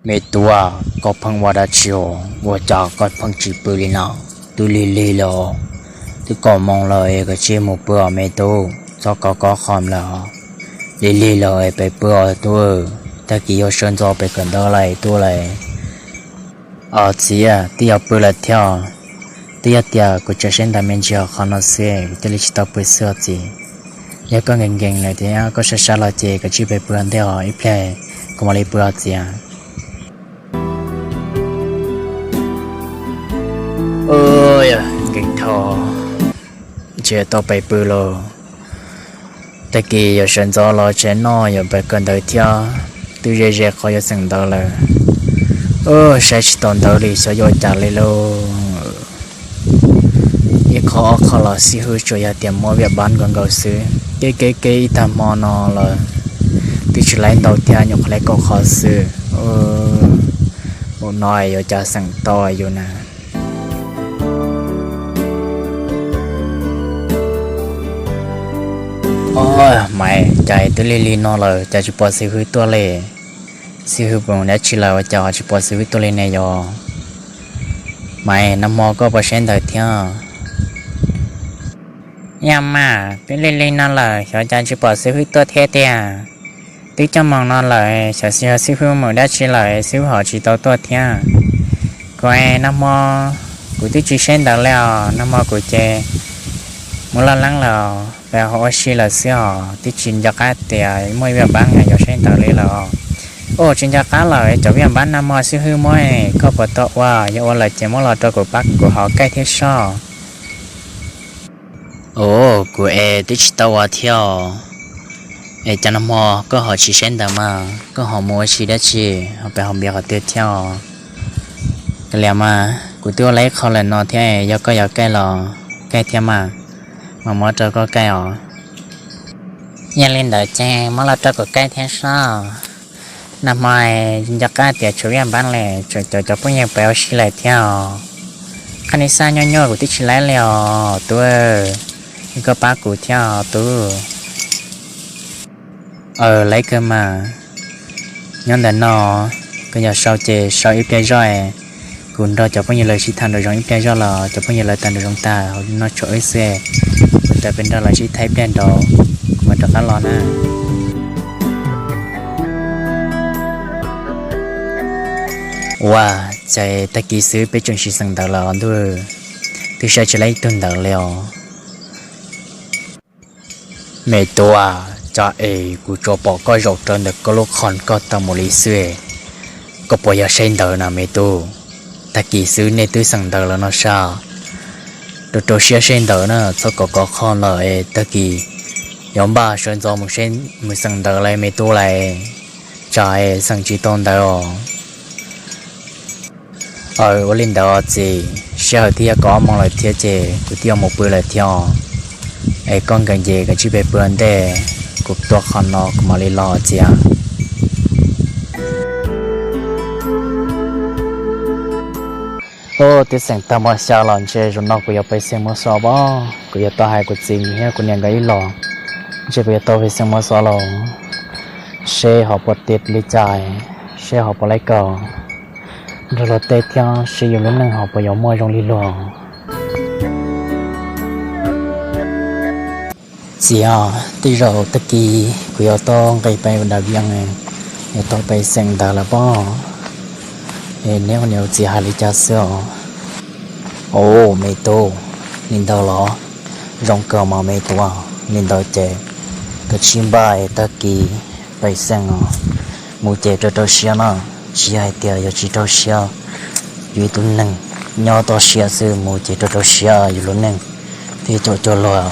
Me tub, koj pheej ua dab tsi os? Ua cas koj pheej tsis pw li na? Twb lig lig lawm, twb kaum moos lawm es koj cia li mus pw os me tub, txhob kov kov qhov lawm. Lig lig lawm es peb pw os tub, tag kis yuav sawv ntxov peb kawm ntawv lawm tub lawm. Os txiv, twb yuav pw lawm thiab. Twb yog tias kuv tseem saib ntawv me ntsis qhov no xwb, kuv thiaj li tsis tau pw xwb os txiv. Yog koj nkees nkees lawm thiab koj sab sab los ces koj cia li pw ua ntej os, ib pliag kuv mam li pw os txiv. Nkees dhau, tsis tau peb pw lauj. Tag kis yuav sawv ntxov los tsev noj yuav peb kawm ntawv thiab, twb ze ze qhov yuav xeem ntawv lawm. Saib tsis taus ntawv li xyov yuav ua cas li lauj. Ib qho ob qho los xib hwb tsuas yog tias muab viam pab nkaus nkaus xwb, kev kev kev ib tag hmo no los twb tsis laib ntau thiab, nyuam qhuav laib kaum qho xwb. Ua no yuav cas xeem tau yus na. Maiv, cas twb lig lig no lawm cas tsis pom xib hwb tuaj li? Xib hwb puas mus dab tsi lawm ua cas ho tsis pom xib hwb tuaj li ne yog? Maiv, nag hmo koj puas saib ntawv thiab? Yog mas, twb lig lig no lawm xyov cas tsis pom xib hwb tuaj thiab tiag. Twb coj moos no lawm xyov xib hwb mus dab tsi lawm xib hwb ho tsis tau tuaj thiab. Kuv, nag hmo kuv twb tsis saib ntawv li os, nag hmo kuv ces mus loj leeb lawm, peb ho ua si lawm xwb os, twb tsis nco qab tias muaj ib viam pab yuav saib ntawv li lawm. Ua tsis nco qab lawm, cov viam pab nag hmo xib hwb muab, koj puas tau ua? Yog ua lawm ces muab los rau kuv pab kuv hauv kaij thiab sob. Ua, kuv es twb tsis tau ua thiab os. Es cas nag hmo koj ho tsis saib ntawv mas koj ho mus ua si dab tsi, ho peb ho npias qhov twg thiab os? Kav liam mas, kuv twb ua laib qho lawm no thiab, yog koj yuav kaij los kaij thiab mas, mas muab rau koj kaij os. Yog li ntawd ces muab los rau kuv kaij thiab sob. Nag hmo nco qab tias tshuav viam pab li, cov cov phooj ywg peb ua si lawm thiab os. Qhov nej xav nyuaj nyuaj kuv twb tsis laib li os tub, koj pab kuv thiab os tub. Aw, laib kawg mas. Nyob ntawm no, koj yog sau ces sau ib pliag zoj, kuv nrog cov phooj ywg lawv sib tham nraum zoov ib pliag zoj los cov phooj ywg lawv tham nraum zoov tag, hauv no tshuav wb xwb, kuv tawm pem nrog lawv sib tham ib pliag nraud, kuv mam rov qab los na. Ua, cas tag kis xwb peb tseem sib xeem ntawv lawm os ntuj, twb saib tsis laib ib tug ntawv li os. Me tub, cas es kuv tsuas pom koj zaum rau ntawm koj lub qhov koj tau mus li xwb, koj puas yog saib ntawv na me tub? Tag kis xwb nej twb xeem ntawv lawm no sas, rau rau siab saib ntawv na, txhob kov kov qho lawm es tag kis yuav npaj sawv ntxov mus xeem ntawv lawm me tub lawm, tsam es xeem tsis tau ntawv os. Aw, ua li ntawd os txiv, sij hawm twb yog kaum ob moos lawm thiab ces kuv twb yuav mus pw lawm thiab os. Es koj nkees ces koj cia li pw ua ntej, kuv tua qhov no kuv mam li los txiv. Ua, twb xeem tag mos xya los ntshe zaum no kuv yuav pais xeem mos xov pob, kuv yuav tau hais kuv txiv thiab kuv niam nkawd ib los, ntshe kuv yuav tau pais xeem mos xov los, seb ho puas tiav li cas, seb ho puas laib kaum nrog luag tej thiab seb yus lub neej ho puas yuav muaj zoo li luag. Txiv, tej zaum tag kis kuv yuav tau nqis pais ua dab vias, yuav tau pais xeem ntawv lawm pob, es neb ua niam ua txiv hais li cas xwb os? Ua, me tub, li ntawd los zoo kawg mas me tub, li ntawd ces koj cia li npaj es tag kis pais xeem os, mus ces rau rau siab no, tsis yog hais tias yog tsis rau siab, yus ib tug neeg nyob toj siab xwb, mus ces rau rau siab yus lub neej thiaj cuag cuag luag.